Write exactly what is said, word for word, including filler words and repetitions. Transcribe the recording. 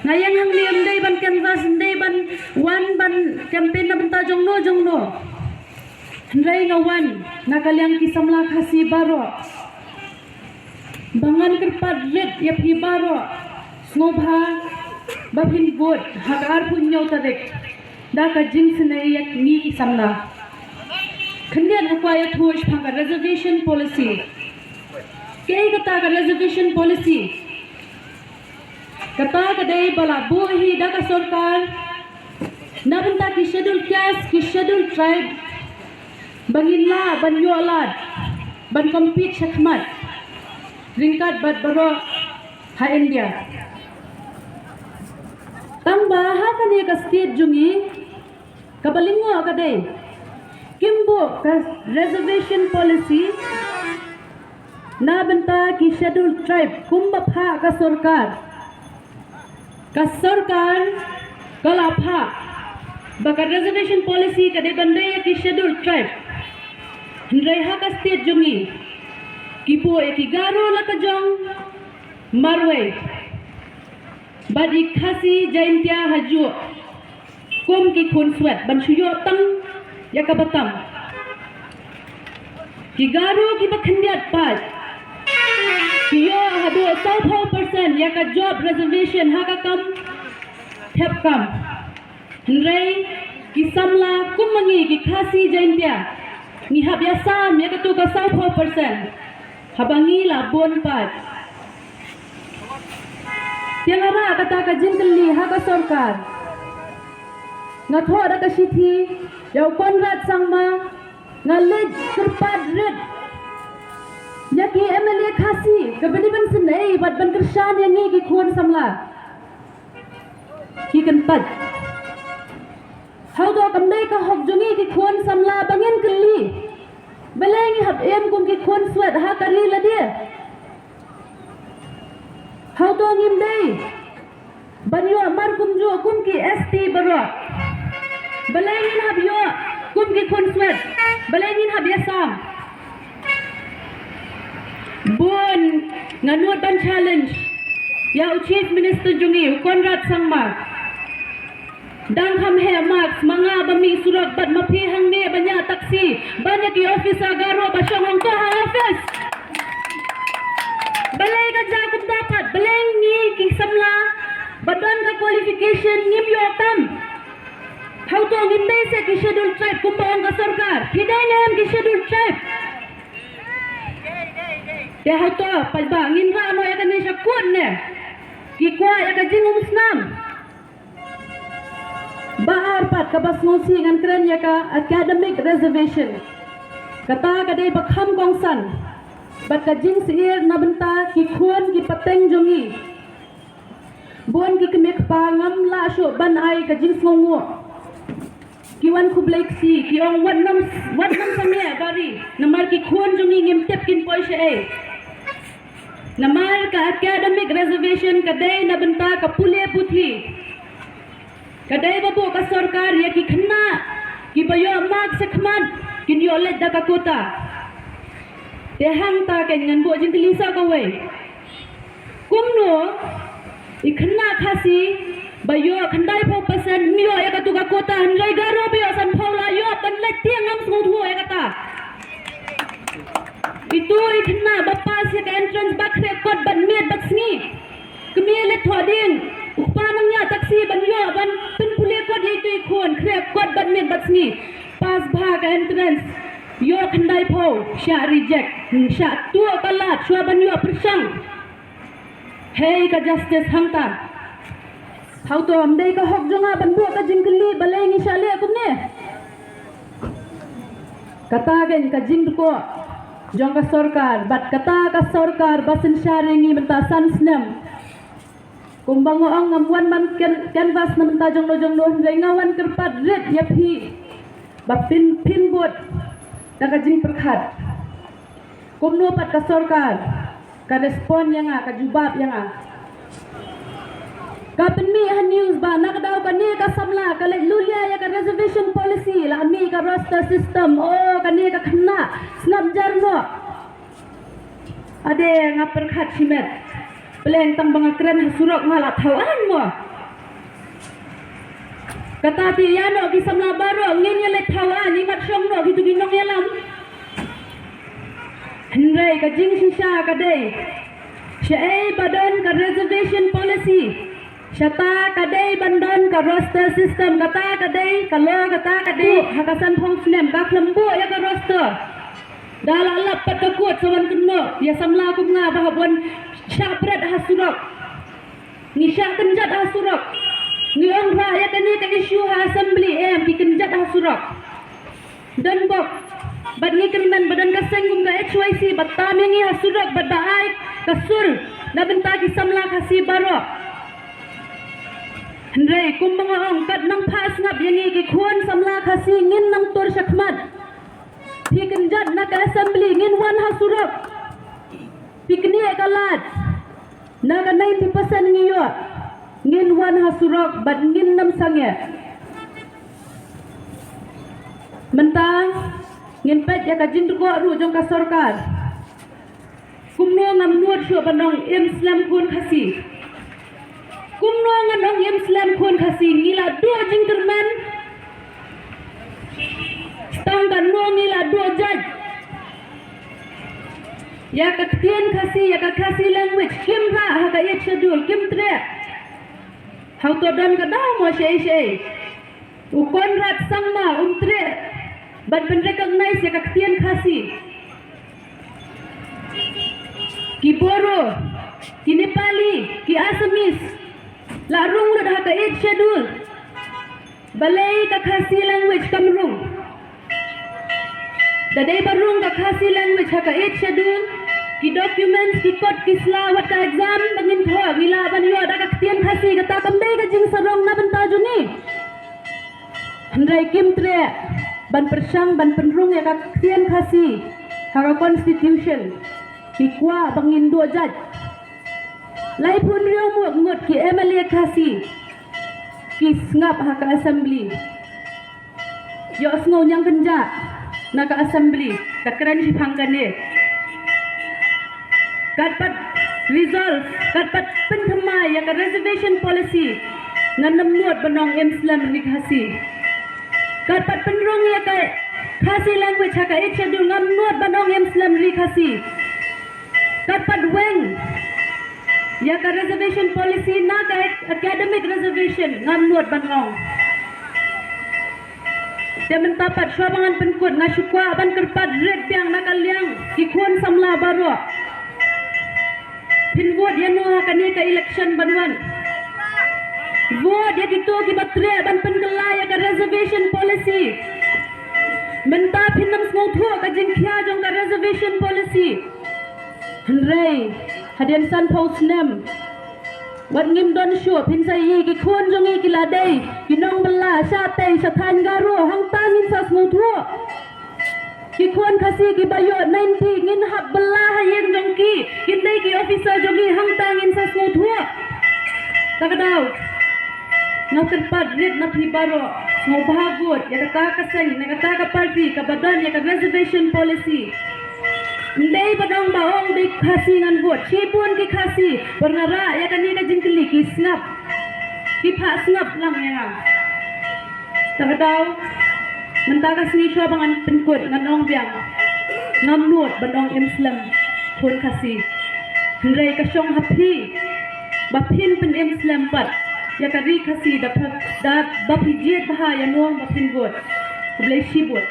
Nga ïeng hangne ym dei ban canvass, ym dei ban wan ban campaign na bynta jongno jongno. Hynrei nga wan na ka liang ki samla Khasi baroh ba ngan kyrpad rit ïa phi baroh, sngewbha ba phin vote ha ka arphew hynñiew tarik da ka jingsnei ïa ngi ki samla. Khyndiat nga kwah ïathuh shaphang ka reservation policy. Kaei kata ka reservation policy? Kata ka dei ba la buh hi da ka sorkar na bynta ki scheduled caste, ki scheduled tribe, ba ngin lah ban ïoh lad ban compete shakhmat ryngkat bad baroh ha India. Tangba ha kane ka state jong ngi, kaba lyngngoh ka dei kim buh ka reservation policy na bynta ki scheduled tribe kumba phah ka sorkar. Ka sorkar ka la phah ba ka reservation policy ka dei ban dei ïa ki scheduled tribe. Hynrei ha ka state jong ngi, ki buh ïa ki Garo la ka jong marwei bad i Khasi Jaintia hajuh kum ki khunswet ban shu ïoh tang ïa kaba tam. Ki Garo kiba khyndiat pat ki ïoh haduh sawphew percent ïa ka job reservation ha ka kam thep kam. Hynrei ki samla kum ma ngi ki Khasi Jaintia, ngi hap ïasam ïa katu ka sawphew percent haba ngi la bun pat. Te nga rah kata ka jingkylli ha ka sorkar. Nga thoh da ka shithi ïa u Conrad Sangma, nga leit kyrpad rit ïa ki M L A Khasi kaba dei ban sngewbha bad ban kyrshan ïa ngi ki khun samla. Ki kyntait. Hato kam dei ka hok jong ngi ki khun samla ba ngin kylli? Balei ngi hap im kum ki khunswet ha ka ri lade? Hato ngim dei ban ïoh mar kumjuh kum ki S T baroh? Balei ngin hap ïoh kum ki khunswet? Balei ngin hap ïasam? Bun nga nud ban challenge ïa u Chief Minister jong ngi, u Conrad Sangma. Dang kham heh marks ma nga ba mih surok bad ma phi hangne ba ñiah taxi ban ïa ki officer Garo ba shong hangto ha office. Balei ka jia kumta pat? Balei ngi ki samla ba don ka qualification ngim ïoh kam? Hato ngim dei seh ki scheduled tribe kumba ong ka sorkar? Phi dei ne em ki scheduled tribe? Te hato paidbah ngin rah noh ïa kane sha kut ne? Ki kwah ïa ka jingumsnam. Ba ar pat kaba sngewsih ngan kren ïa ka academic reservation. Kata ka dei ba kham kongsan bad ka jingsyier na bynta ki khun ki pateng jong ngi. Bun ki kmie kpa ngam lah shuh ban ai ka jingsngewnguh. Ki wan khublei ksi, ki ong wat nam, wat nam sangeh bari, namar ki khun jong ngi ngim tip kin poi shaei. Namar ka academic reservation ka dei na bynta ka pule puthi. Ka dei ba buh ka sorkar ïa ki khynnah kiba ïoh marks shakhmat kin ïoh leit da ka quota. Te hangta kein ngan buh jingkylli sa kawei. Kumno i khynnah Khasi ba ïoh khyndaiphew percent ym ïoh ïa katu ka quota, hynrei Garo ba ïoh sanphew la ïoh ban leit, te ngam sngewthuh ïa kata. Itu i khynnah ba pass ïa ka entrance ba khreh kot bad miet bad sngi. Kmie leit thoh ding. U kpa nang ñiah taxi ban ïoh ban pynpule kot ïa itu i khun, khreh kot bad miet bad sngi. Pass bha ka entrance. Ïoh khyndaiphew, shah reject. Shah tuh ka lad shuwa ban ïoh pyrshang. Hei ka justice hangta. Hato ym dei ka hok jong nga ban buh ka jingkylli, balei ngi shah leh kumne? Kata kein ka jingdukok jong ka sorkar, bad kata ka sorkar ba synshar ïa ngi mynta san snem. Kumba nga ong ngam wan ban can-, canvass na bynta jongno jongno, hynrei nga wan kyrpad rit ïa phi ba phin, phin bud da ka jingpyrkhat. Kumno pat ka sorkar ka respond ïa nga, ka jubab ïa nga. Ka pynmih ha news ba na ka daw kane ka samla ka leit lulia ïa ka reservation policy, la mih ka roster system. Oh, kane ka khynnah sngap jar noh. Ade, nga pyrkhat shimet. Pleng tang ba nga kren ha surok nga la thaw an mo. Kata te ïa noh ki samla baroh ngin ïa leit thaw an, i mat shong noh kitu ki nongïalam. Hynrei ka jingshisha ka dei, shaei ba don ka reservation policy, shata ka dei ban don ka roster system. Kata ka dei ka law, kata ka dei ha ka sanphew snem ka khlem buh ïa ka roster. Da la lap pat ka kut sa wan kynnoh ïa samla kum nga ba hap wan shah bret ha surok. Ngi shah kynjat ha surok. Ngi ong ba ïa kane ka issue ha assembly, em, ki kynjat ha surok. Don bok bad ngi kyrmen ba don ka seng kum ka H Y C ba tam ïa ngi ha surok bad ba ai ka sur na bynta ki samla Khasi baroh. Hynrei kum ba nga ong, kat nang phah sngap ïa ngi ki khun samla Khasi, ngin nang tur shakhmat. Phi kynjat na ka assembly, ngin wan ha surok. Phi knieh ka lad na ka ninety percent ngi ïoh, ngin wan ha surok bad ngin nym sangeh. Mynta ngin peit ïa ka jingdukor ruh jong ka sorkar. Kumno ngam nud shuh ban ong im slem khun Khasi. Kumno ngan ong im slem khun Khasi, ngi la duh jingkyrmen. Tang katno ngi la duh jait. Ïa ka ktien Khasi, ïa ka Khasi language kim rah ha ka Eighth Schedule, kim treh. Hangto don ka daw mo shaei shaei. U Conrad Sangma um treh ban pynrecognize ïa ka ktien Khasi. Ki Boro, ki Nepali, ki Assamese la rung lut ha ka Eighth Schedule. Balei ka Khasi language kam rung? Da dei ba rung ka Khasi language ha ka Eighth Schedule, ki documents, ki kot ki sla wat ka exam ba ngin thoh ngi lah ban ïoh da ka ktien Khasi, kata kam dei ka jingsarong na bynta jong ngi? Hynrei kim treh ban pyrshang ban pynrung ïa ka ktien Khasi ha ka constitution. Ki kwah ba ngin duh jait. Laiphew hynriew ngut ki M L A Khasi ki sngap ha ka assembly. Ïohsngew ñiangkynjah na ka assembly, ka kren shiphang kane. Katba resolve, katba pynthymmai ïa ka reservation policy, ngan nym nud ban ong im slem ri Khasi. Katba pynrung ïa ka Khasi language ha ka Eighth Schedule, ngam nud ban ong im slem ri Khasi. Katba weng ïa ka reservation policy na ka academic reservation, ngam nud ban ong. Te mynta pat shuwa ba ngan pynkut, nga shu kwah ban kyrpad rit biang na ka liang ki khun samla baroh. Phin vote ïa no ha kane ka election ban wan? Vote ïa kito kiba treh ban pynkylla ïa ka reservation policy. Mynta phin nym sngewthuh ka jingkhia jong ka reservation policy. Hynrei hadien sanphew snem, wat ngim don shuh, phin sa ïohi ki khun jong ngi ki la dei ki nongbylla shatei sha thaiñ Garo, hangta ngin sa sngewthuh. Ki khun Khasi kiba ïoh ninety, ngin hap bylla ha ïing jong ki, kin dei ki officer jong ngi, hangta ngin sa sngewthuh. Ta ka daw nga kyrpad rit na phi baroh, sngewbha vote ïa kata ka seng ne kata ka party kaba don ïa ka reservation policy. Ym dei ba dang ba ong dei Khasi ngan vote. Shibun ki Khasi, por nga rah ïa kane ka jingkylli ki sngap, ki phah sngap lang ïa nga. Ta ka daw mynta ka sngi shuwa ba ngan pynkut ngan ong biang, ngam nud ban ong im slem khun Khasi. Hynrei ka shong ha phi ba phin pynim slem pat ïa ka ri Khasi da phi, da ba phi jied bha ïa no ba phin vote. Khublei shibun.